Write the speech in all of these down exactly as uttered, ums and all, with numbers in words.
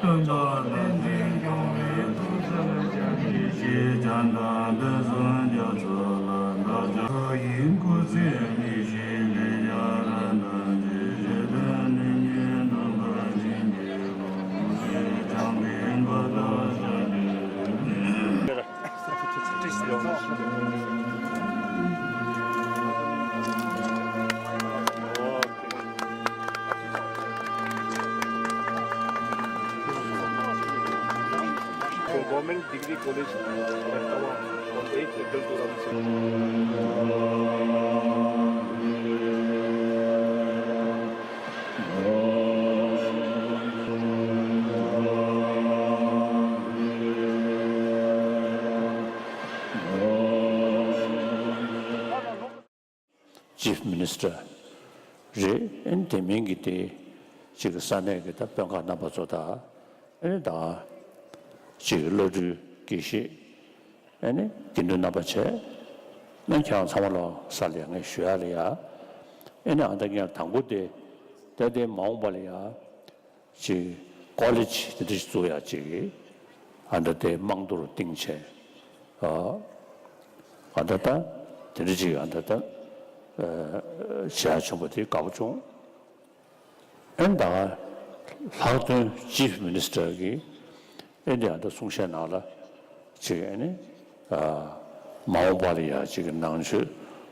སྟོན་པ་བསྟན་འཛིན་སྐྱོང་བའི་ཐུགས་སྲས་ཀྱང་གིས་ཤིག་བྱ་དང་། དེ་སངས་རྒྱ་ཚོ་ལ་བདག་ཅག་ཡིན་སྐུ་ཚེ་ཉི་ཤུའི་ལས་རྒྱ་ར་ནང་གི་ཞེ་འདོད་ནི་ཉོན་དུ་འབར་ཞིང་གི་ལོངས་སྤྱོད་བྱང་བའི་མགོ་ལྟག་ཞག་གི། From Government Degree College, Rengkawang, on eighth April two thousand six. Chief Minister རེད། ཨ་ནི་དེ་མིན་གྱི་དེ་ཅིག་ས་གནས་ཀྱི་ད་དཔོན་ཁག་རྣམ་པ་ཚོ་དང་། ཨ་ནི་ད་ཅིག་བླ་སྤྲུལ་དགེ་བཤེས། ཨ་ནི་དགེ་འདུན་རྣམ་པ་བྱས། ཨ་ནི་ཁྱེད་རང་ཚང་མ་ལ་ས་ལ་ཡ་ངས་ཞུ་ཡ་ལ་ཡ། ཨ་ནི་ཨ་ད་ངས་དང་པོ་དེ་ད་དེ་མ་འོངས་པ་ལ་ཡ། ཅིག་ཀོ་ལེཇ་དེ་འདྲ་ཞིག་བཙུགས་ཡག་ཅིག་གི་ཨ་འདྲ་དེ་རྨང་རྡོ་རུ་བཏིང་བྱས། ཨ་ཨ་ད་ད་དེ་འདྲ་ཅིག་ཨ་ད་ད་བྱས་བྱུང་པ་དེ་དགའ་པོ་བྱུང་། ཨེ་ད་ལྷག་དོན་ཅིཕ་མི་ནི་སི་ཊར་གི་ཨེ་འདི་ཨ་ད་གསུང་བཤད་ནང་ལ་ཅིག་ཨེ་ནི་མ་འོངས་པ་ལ་ཡ་ཅིག་གི་ནང་ཆོས་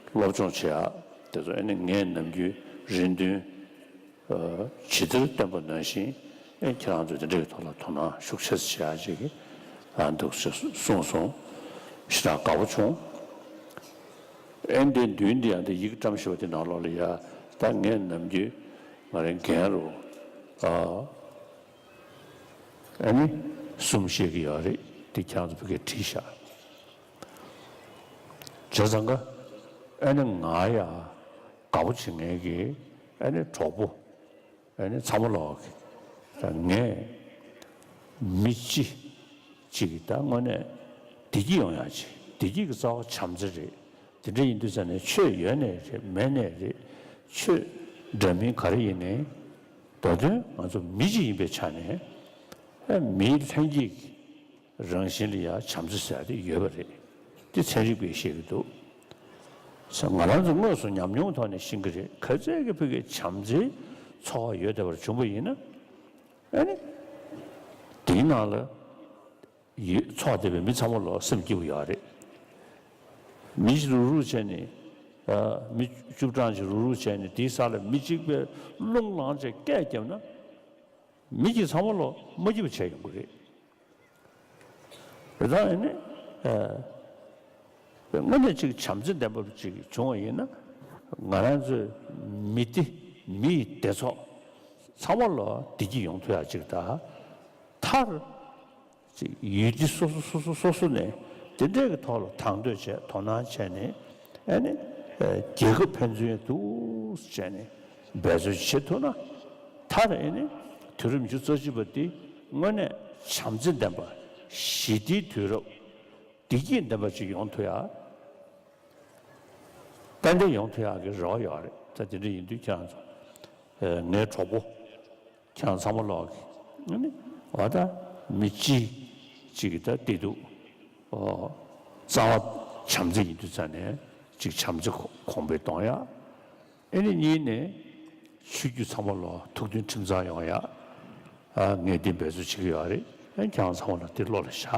སློབ་སྦྱོང་བྱེད་ཡག་དེ་ཚོ་ཨེ་ནི་ངས་ནམ་རྒྱུན་རེ་འདུན། ཇི་ལྟར་བསྟན་པ་ནང་བཞིན་ཨེ་ཁྱེད་རང་ཚོས་དེ་འདྲའི་ཐོག་ལ་དོ་སྣང་ཤུགས་ཆེ་ཙམ་བྱེད་ཡ་ཅིག་ཨ་འདུག་ཅེས་གསུངས་སོང་། ཞེ་དྲག་དགའ་པོ་བྱུང་། ཨེ་འདི་མདུན་འདི་ཡང་འདི་ཡི་གེ་བཀྲམ་བཞག་པ་འདི་ནང་ལོགས་ལ་ཡ་ད་ངས་ནམ་རྒྱུན་ང་རའི་འགན་རུ་ཨ་ཨེ་ནི་གསུམ་བཤད་ཀྱི་ཡོད་རེད། འདི་ཁྱེད་རང་ཚོ་ཕ་གིར་བྲིས་བཞག་བྱས་ཙང་ཀ་ཨེ་ནི་ང་ཡ་དགའ་པོ་བྱེད་མཁན་གྱི་ཨེ་ནི་གྲོགས་པོ། ཨ་ནི་ཚང་མ་ལོག་གི་ད་ངས་མི་སྤྱི་གཅིག་གི་ད་དངོས་གནས་བདེ་སྐྱིད་ཡོང་ཡག་ཅིག་བདེ་སྐྱིད་ཀྱི་རྩ་བ་བྱམས་བརྩེ་རེད། དེ་འདྲ་ཡིན་དུས་ཙང་ནས་ཆོས་ཡོད་ནའི་རེད་མེད་ནའི་རེད། ཆོས་འདྲ་མིན་ག་རེ་ཡིན་ནའི་མདོ་དོན་ང་ཚོ་མི་གཅིག་ཡིན་པའི་ཆ་ནས་ཨ་མིའི་ལྷན་སྐྱེས་ཀྱི་རང་བཞིན་ལ་ཡང་བྱམས་བརྩེ་ཟེར་ཡ་དེ་ཡོད་པ་རེད། དེ་ཚན་རིག་པས་བཤད་ཀྱི་འདུག་ང་རང་ཚོ་དངོས་སུ་ཉམས་མྱོང་ཐོག་ནས་ཤེས་ཀྱི་རེད། ག་ཚད་ཀྱི་ཕ་གིའི་བྱམས་བརྩེའི་ཚོར་བ་ཡོད་བསྡད་པར་བྱུང་བ་ཡིན་ན། ཨ་ནི་དེའི་ནང་ལ་ཡོད་ཚོགས་བསྡད་པའི་མི་ཚང་མ་ལ་སེམས་སྐྱིད་པོ་ཡོད་རེད། མི་ཞིག་རུག་རུག་བྱས་ནས་ཨ་མི་བཅུ་གྲངས་ཅིག་རུག་རུག་བྱས་ནས་དེའི་ས་ལ་མི་གཅིག་པས་རླུང་ལངས་བྱས་སྐད་བརྒྱབ་ན། མི་གཅིག་ཚང་མ་ལ་མ་སྐྱིད་པ་བྱས་ཡོང་གི་རེད། རེད་ད་ཨ་ནི་ཨ་དངོས་གནས་ཅིག་བྱམས་བརྩེ་ལྡན་པ་ཅིག་བྱུང་བ་ཡིན་ན། ང་རང་ཚོའི་མི་སྡེ་མི་ཡི་སྡེ་ཚོགས་ཚང་མ་ལ་བདེ་སྐྱིད་ཡོང་ཐུབ་ཡག་ཅིག་དང་། མཐར་ཅིག་ཡུལ་སྡེ་སོ་སོ་སོ་སོ་སོ་སོ་ནས་དེ་འདྲའི་གི་ཐོག་ལ་དང་དོད་བྱས་དོ་སྣང་བྱས་ནས་ཨ་ནི་རྒྱལ་ཁབ་ཕན་ཚུན་འདུག་བྱས་ནས་འབད་རྩོལ་བྱེད་ཐུབ་ན། མཐར་ཨེ་ནི་དུས་རབས་ཉི་ཤུ་རྩ་གཅིག་པ་འདི་དངོས་གནས་བྱམས་བརྩེ་ལྡན་པ་ཞི་བདེའི་དུས་རབས་བདེ་སྐྱིད་ལྡན་པ་ཅིག་ཡོང་ཐུབ་ཡ། ཏན་ཏན་ཡོང་ཐུབ་ཡག་གི་རེ་བ་ཡོད་རེད། ད་དེ་འདྲ་ཡིན་དུས་ཁྱེད་རང་ཚོ་ངའི་གྲོགས་པོ་ཁྱེད་རང་ཚང་མ་ལོག་གི་ཨེ་ནི་འོ་ད་མི་སྤྱི་གཅིག་གི་ད་བདེ་སྡུག་ཨོ་རྩ་བ་བྱམས་བརྩེ་ཡིན་དུས་ཙང་ནས་ཅིག་བྱམས་བརྩེ་གོང་འཕེལ་གཏོང་ཡ། ཨེ་ནི་གཉིས་ནས་ཆོས་བརྒྱུད་ཚང་མ་ལ་ཐུགས་མཐུན་ཁྲིམས་གཙང་ཡོང་ཡ། ཨ་ངས་འདི་འབད་རྩོལ་བྱེད་ཀྱི་ཡོད་རེད། ཨེ་ཁྱེད་རང་ཚང་མ་ལ་འདི་བློ་ལ་བཞག་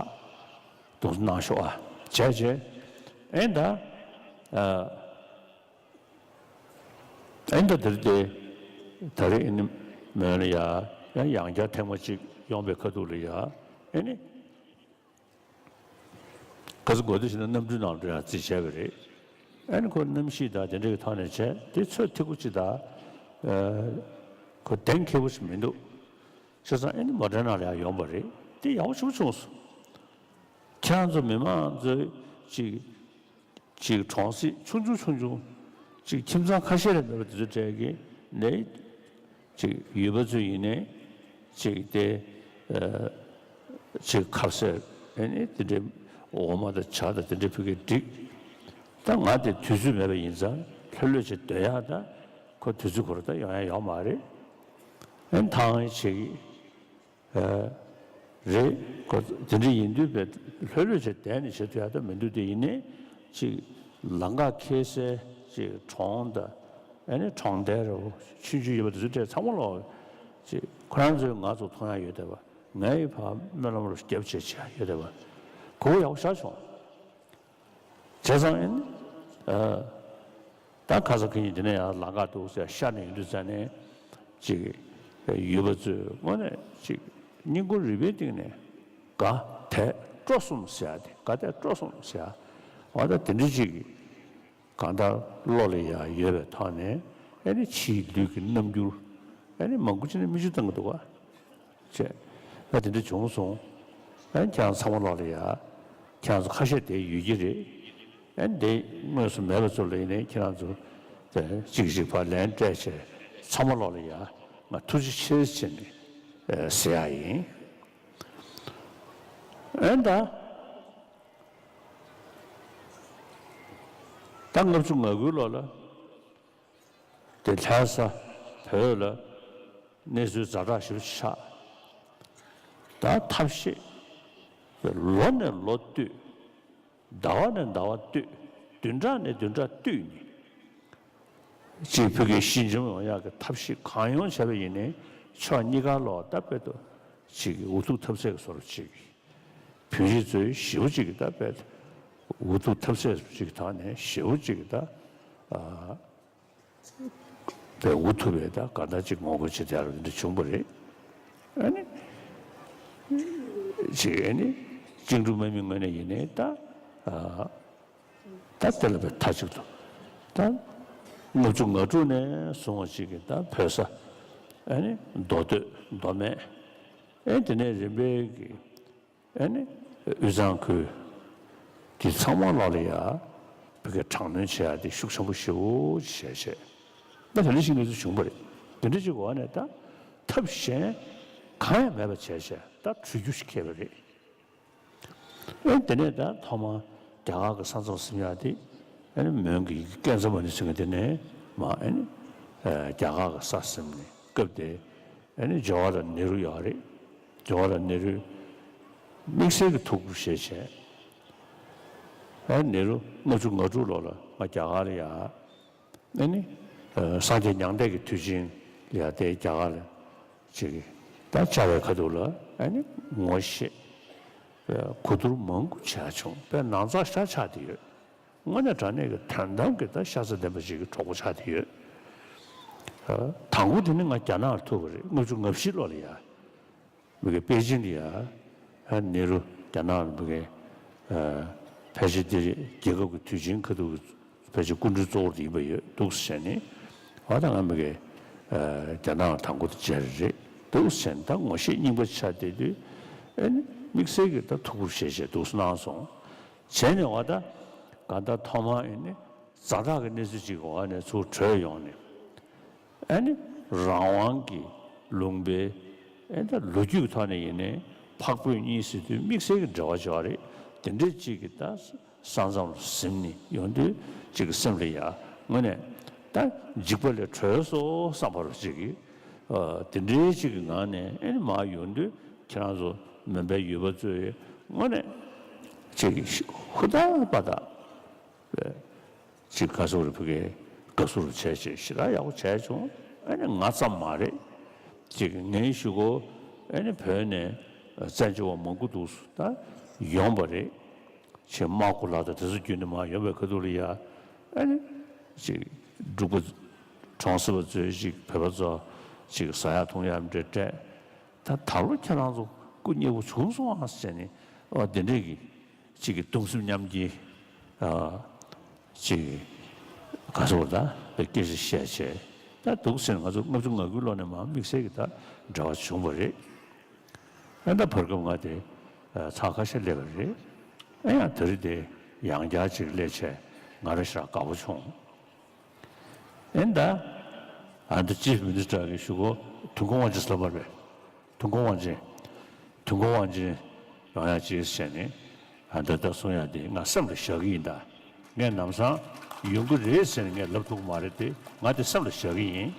འདུག་གནང་ཤོག་ཨ། བྱས་བྱས་ཨེ་ད་ཨ་ཨེ་ད་དེར་དེ་ད་རེས་ཨེ་ནི་མོན་ལ་ཡ་ཡང་ཡང་བསྐྱར་ཐེངས་མ་གཅིག་ཡོང་པའི་ཁ་ཐུག་ལ་ཡ་ཨེ་ནི། ག་ཚོད་དགོས་འདུག་ཞེ་ན་གནམ་གྲུའི་ནང་དུ་ཡང་རྩིས་བྱས་པ་རེད། ཨ་ནི་ཁོ་གནམ་གཤིས་དང་དེ་འདྲའི་ཐོག་ནས་བྱས་དེ་ཚོད་ཐིག་པོ་ཅིག་དང་། ཨ། ཁོ་གདེང་འཁེལ་པོ་ཞིག་མི་འདུག་བྱས་ཙང་ཨ་ནི་མོ་ཊའི་ནང་ལ་ཡང་ཡོང་པ་རེད། དེ་ཡག་པོ་ཞེ་པོ་བྱུང་སོང་། ཁྱེད་རང་ཚོ་མི་མང་ཚོས་ཅིག་ཅིག་གྲོང་གསེབ་ཆུང་ཆུང་ཆུང་ཆུང་ཅིག་ཁྱིམ་ཚང་ཁ་ཤས་ལས་མེད་པ་དེ་ཚོ་གྲས་ཀྱི་ནས་ཅིག་ཡུལ་པ་ཚོ་ཡིན་ནའི་ཅིག་དེ་ཨ་ཅིག་ཁ་ཟས་ཨ་ནི་དེ་འདྲའི་འོ་མ་དང་ཇ་དང་དེ་འདྲའི་ཕུལ་གྱི་འགྲིག་ད་ང་དེ་དུས་ཚོད་མེད་པ་ཡིན་ཙང་ལྷོད་ལྷོད་བྱས་སྡོད་ཡག་ད་ཁོ་དུས་ཚོད་ཁོ་ར་ད་ཡོང་ཡག་ཡོད་མ་རེད། ཨ་ནི་ཐང་ཨེ་བྱེད་ཀྱི། ཨ། རེད། ཁོ་དེ་འདྲ་ཡིན་དུས་བས་ལྷོད་ལྷོད་བྱས་བསྡད་ནས་བྱེད་ཐུབ་ཡག་ད་མི་འདུག་དེ་ཡིན་ནའི་ཅིག་ལམ་ཁ་འཁེལ་སའི་ཅིག་གྲོང་དང་ཨ་ནི་གྲོང་རྡལ་རེད་བ་ཆུང་ཆུང་ཡོད་པ་དེ་ཚོ་གྲས་ཚང་མ་ལོག་ཅིག་ཁོ་རང་ཚོས་ང་ཚོ་མཐོང་ཡག་ཡོད་བསྡད་པ། ངའི་ཕར་སྨོན་ལམ་རུ་རྒྱབ་བྱས་བྱས་ཡོད་བསྡད་པ། གོ་བ་ཡག་པོ་ཞེ་དྲག་བྱུང་། བྱས་ཙང་ཨ་ནི། ཨ། ད་ཁ་སང་ཁ་ཉིན་དེ་ནས་ཡང་ལམ་ཁ་འདུག་ཟེར་ཤར་ནས་ཡོང་དུས་ཙ་ནས་ཅིག་ཡུལ་པ་ཚོས་དངོས་གནས་ཅིག་སྙིང་ཁུང་རུས་པའི་གཏིང་ནས་དགའ་དད་སྤྲོ་གསུམ་ཟེར་ཡག་དེ་དགའ་དད་སྤྲོ་གསུམ་ཟེར་ཡག་འོ་ད་དེ་འདྲ་ཅིག་གང་ལྟར་བློ་ལ་ཡང་ཡོད་པའི་ཐོག་ནས་ཨ་ནི་ཕྱིའི་ལུས་ཀྱི་རྣམ་འགྱུར་ཨ་ནི་མང་པོ་ཅིག་ནས་མིག་ཆུ་བཏང་གི་འདུག་ག་བྱས། ཨ་དེ་འདྲ་བྱུང་སོང་། ཨ་ཁྱེད་རང་ཚང་མ་ལོག་ལ་ཡ། ཁྱེད་རང་ཚོ་ཁ་ཤས་དེ་ཡོད་ཀྱི་རེད། ཨ་འདི་དངོས་སུ་མེད་པ་ཚོ་ལ་ཡིན་ནའི་ཁྱེད་རང་ཚོ་དེ་གཅིག་གཅིག་ཕར་ལན་སྤྲད་བྱས་ཚང་མ་ལོག་ལ་ཡ་ང་ཐུགས་རྗེ་ཆེ་ཟེར་ནས་ཨ་ཟེར་ཡག་ཡིན། ཨ་ད་ད་ལྔ་བཅུ་ང་དགུའི་ལོ་ལ། དེ་ལྷ་ས་བོད་ལ་གནས་ཚུལ་ཛ་དྲག་ཞེ་པོ་ཆགས། ད་ཐབས་ཤེས་ལོ་ནས་ལོ་བསྟུད། ཟླ་བ་ནས་ཟླ་བ་བསྟུད། བདུན་ཕྲག་ནས་བདུན་ཕྲག་བསྟུད་ནས་ཅིག་བོད་སྐད་ཤིན་འཇམ་ཡོང་ཡག་གི་ཐབས་ཤེས་གང་ཡོང་བྱས་པ་ཡིན་ནའི་ཕྱོགས་གཉིས་ཀ་ལོག་ད་དཔེ་ཏོ་ཅིག་འུ་ཐུག་ཐབས་ཟད་ཀྱི་བཟོ་འདྲ་ཅིག་བོད་རིགས་ཚོས་ཞེ་པོ་ཅིག་གི་ད་དཔེ་འུ་ཐུག་ཐབས་ཟད་ཅིག་དང་ནས་ཞེ་པོ་ཅིག་གི་ད། ཨ། པའི་འུ་ཐུག་པའི་ད་ག་འདྲ་ཅིག་ངོ་རྒོལ་བྱེད་བསྡད་ཡག་འདི་འདྲ་བྱུང་བ་རེད། ཨ་ནི། ཅིག་ཨ་ནི། བཅིངས་འགྲོལ་དམག་མི་ངོས་ནས་ཡིན་ནའི་ད། ཨ། ད་དེ་ལ་པའི་མཐའ་གཅིག་ཏུ། ད། ལྔ་བཅུ་ང་དྲུག་ནས་བཟུང་བ་ཅིག་གི་ད་བོད་ས། ཨ་ནི། མདོ་སྟོད་མདོ་སྨད། ཨེ་དེ་ནས་རིམ་པས་ཀྱི། ཨ་ནི་དབུས་གཙང་ཁུལ་འདི་ཚང་མ་ལོག་ལ་ཡ་བོད་སྐད་དྲག་གནོན་བྱེད་ཡ་དེ་ཤུགས་ཆེན་པོ་ཞེ་པོ་ཅིག་བྱས་བྱས། ད་དེ་འདྲ་ཞིག་གནས་ཚུལ་བྱུང་བ་རེད། དེ་འདྲ་ཅིག་འོག་ནས་ད་ཐབས་གཞན་གང་ཡང་མེད་པ་བྱས་བྱས་ད་བྲོས་རྒྱུ་ཞིག་ཁེལ་བ་རེད། ཨ་ནི་དེ་ནས་ད་ཐོག་མར་རྒྱ་གར་གྱི་ས་མཚམས་ཟིན་ཡ་དེ་ཨ་ནི་མོན་གྱི་ཀེ་ཛ་མ་ནི་ཟེར་མཁན་དེ་ནས་མར་ཨ་ནི་རྒྱ་གར་གྱི་ས་ཟིན་ནས་སྐབས་དེ། ཨ་ནི་ཇ་ཝ་ཧར་ལལ་ནེ་རུ་ཡོད་རེད། ཇ་ཝ་ཧར་ལལ་ནེ་རུས་དམིགས་བསལ་གྱི་ཐུགས་ཁུར་བཞེས་བྱས། ཨ་ནི་ནེ་རུ་ལྔ་བཅུ་ང་དྲུག་ལོ་ལ་ང་རྒྱ་གར་ལ་ཡ། ཨ་ནི་སངས་རྒྱས་མྱང་འདས་ཀྱི་དུས་ཆེན་ལ་ཡ་དེ་རྒྱ་གར་ལ་ཅིག་ད་བཅར་བའི་ཁ་ཐུག་ལ་ཨ་ནི་ངོ་ཤེས། གོ་བསྡུར་མང་པོ་བྱས་བྱུང་བས་ནང་ཚགས་ཤ་ཆགས་བསྡད་ཡོད། དངོས་གནས་དྲང་གནས་ཀྱི་དོན་དམ་གྱི་ད་ཤ་ཚ་ལྡན་པ་ཞིག་གི་གྲོགས་པོ་ཆགས་བསྡད་ཡོད། ཨ། དང་པོ་དེ་ནི་ང་རྒྱ་ནག་ལ་ཐུག་པ་རེད། ལྔ་བཅུ་ང་བཞི་ལོ་ལ་ཡ། མི་གི་པེ་ཅིང་ལ་ཡ། ཨ་ནེ་རུ་རྒྱ་ནག་ལ་མི་གི། ཨ། ཕལ་ཆེར་འདི་རྒྱལ་ཁབ་ཀྱི་དུས་ཆེན་ཁ་ཐུག་གི་ཕལ་ཆེར་སྐུ་མགྲོན་གཙོ་བོ་དེ་ཡིན་པ་ཡོད་འདུག་ཟེར་ནས། ཨ་ད་ང་མི་གི། ཨ། རྒྱ་ནག་ལ་དང་པོ་དེ་མཇལ་རེད་འདུག་ཟེར་ནས་ད་ངོ་ཤེས་རྙིང་པ་ཆགས་བསྡད་དུས། ཨ་ནི་དམིགས་བསལ་གྱི་ད་ཐུགས་ཁུར་བཞེས་བྱས་འདུག་གནང་སོང་། བྱས་ནས་བ་ད་ག་ད་ཐོག་མར་ཨེ་ནི་ཛ་དྲག་གི་གནས་ཚུལ་ཅིག་གི་འོག་ནས་ཚུར་བྲོས་ཡོང་ནས། ཨེ་ནི་རང་དབང་གི་ལུང་པའི་ཨེ་ད་ལོ་རྒྱུས་ཀྱི་ཐོག་ནས་ཡིན་ནའི་འཕགས་བོད་གཉིས་ཟེར་དུས་དམིགས་བསལ་གྱི་འབྲེལ་བ་ཅིག་ཡོད་རེད། དེ་འདྲའི་ཅིག་གི་ད་ས་མཚམས་ལ་ཟིན་ནས་ཡོང་དུས་ཅིག་གི་སེམས་ལ་ཡ་དངོས་གནས་ད་འཇིགས་པ་ལས་གྲོལ་སོང་བསམ་པ་རུ་ཅིག་གི་ཨ་དེ་འདྲའི་ཅིག་གི་ངང་ནས་ཨེ་ནི་མར་ཡོང་དུས། ཁྱེད་རང་ཚོ་མོན་པའི་ཡུལ་པ་ཚོས་དངོས་གནས་ཅིག་ཧུར་ཐག་པ་ཐག་ཅིག་ག་ཟེར་རེད། བོད་སྐད་དགའ་བསུ་རུ་བྱས་བྱས་ཞེ་དྲག་ཡག་པོ་བྱས་བྱུང་། ཨ་ནི་ང་ཙམ་མ་རེད། ཅིག་ངའི་གཞུག་གུ་ཨ་ནི་བོད་ནས་བཙན་བྱོལ་བ་མང་པོ་འདུག་ད་ཡོང་བ་རེད། ཅིག་དམག་གུ་ལག་དང་དེ་ཚོ་བརྒྱུད་ནས་མར་ཡོང་བའི་ཁ་ཐུག་ལ་ཡ། ཨ་ནི་ཅིག་འབྲུག་པ་གྲོང་གསེབ་པ་ཚོས་ཅིག་བོད་པ་ཚོ་ཅིག་ཟ་ཡག་འཐུང་ཡག་འདྲ་སྤྲད། ད་ད་ལོ་ཁྱེད་རང་ཚོ་སྐུ་མཉེལ་པོ་བྱུང་སོང་ཨ་ཟེར་ནས། ཨ་དེ་འདྲས་ཀྱི་ཅིག་གི་གདུང་སེམས་མཉམ་སྐྱེའི་ཨ་ཅིག་ ག་ཚོད་ད་སྐད་ཆ་བཤད་བྱས། ད་འདུག་ཟེར་ང་ཚོ་ལྔ་བཅུ་ང་དགུའི་ལོ་ནས་མར་དམིགས་བསལ་གྱི་ད་འབྲེལ་བ་བྱུང་བ་རེད། ཨ་ད་བར་སྐབས་ང་དེ་ཚར་ཁ་ཤས་སླེབས་པ་རེད། ཨ་ཡང་ད་རེས་དེ་ཡང་བསྐྱར་ཅིག་སླེབས་བྱས་ང་རང་ཞེ་དྲག་དགའ་པོ་བྱུང་། ཨེ་ད། ཨ་ད་ཅིབ་མི་ནི་སི་ཊར་གི་ཞུ་སྒོ་ཐོན་ཁུངས་དབང་ཆེན་ཟེར་བ་རེད། ཐོན་ཁུངས་དབང་ཆེན། ཐོན་ཁུངས་དབང་ཆེན་ཡོང་ཡ་ཅིག་བྱས་ནས་ཨ་ད་ད་གསུང་ཡ་དེ་ང་སེམས་ལ་བཞག་གི་ཡིན་ད། ངས་ལམ་སང་ཡོང་གི་རེད་ཟེར་ནས་ངས་ལབ་ཐུབ་ཀྱི་མ་རེད་དེ། ང་དེ་སེམས་ལ་བཞག་གི་ཡིན།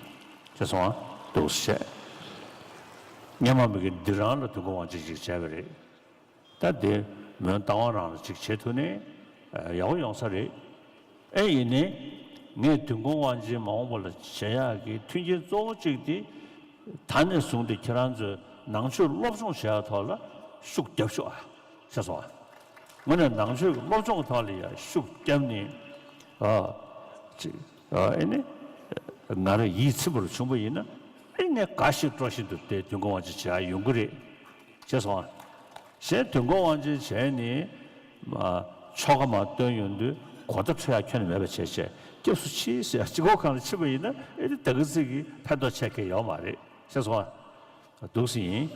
ཅེས་སོང་ཨ་འདུག་བཤད། སྔོན་མ་མི་གི་འདི་རང་ལ་ཐོན་ཁུངས་དབང་ཆེན་ཞིག་བྱས་པ་རེད། ད་དེ་མོན་རྟ་དབང་རང་ལ་ཅིག་བྱེད་ཐུབ་ནས་ཡག་པོ་ཡོང་ས་རེད། ཨེ་ཡིན་ནའི་ངས་ཐོན་ཁུངས་དབང་ཆེན་མ་འོངས་པ་ལ་བྱེད་ཡག་གི་མཐུན་རྐྱེན་གཙོ་བོ་གཅིག་དེ་ད་ནས་བཟུང་སྟེ་ཁྱེད་རང་ཚོས་ནང་ཆོས་སློབ་སྦྱོང་བྱེད་ཡག་ཐོག་ལ་ཤུགས་རྒྱབ་ཤོག་ཨ། ཤེས་སོང་ཨ། དངོས་གནས་ནང་ཆོས་ཀྱི་སློབ་སྦྱོང་གི་ཐོག་ལ་ཡང་ཤུགས་བརྒྱབ་ནས་ཨ་ཅིག་ཨ་ཨེ་ནི་ང་རང་ཡིད་ཚིམ་པོར་བྱུང་པ་ཡིན་ན་ཨེ་ངས་དགའ་ཞིང་སྤྲོ་བཞིན་དུ་དེ་ཐོན་ཁུངས་དབང་ཆེན་བྱེད་ཡག་ཡོང་གི་རེད། ཤེས་སོང་ཨ། གཞན་ཐོན་ཁུངས་དབང་ཆེན་བྱས་ནས་མ་ཆོལ་ཁ་མར་བཏོན་ཡོང་དུས་གོ་བརྡ་འཕྲོད་ཡག་ཁྱོན་ནས་མེད་པ་བྱས་བྱས་སྐྱབས་སུ་མཆི་ཟེར་ཡག་སྤྱི་ཁོག་སྒང་ལ་ཕྱིན་པ་ཡིན་ན་ཨེ་ནི་ད་ག་ཚོད་ཀྱི་ཕན་ཐོགས་ཆེ་གི་ཡོད་མ་རེད། ཤེས་སོང་ཨ། འདུག་སེ་ཡིན།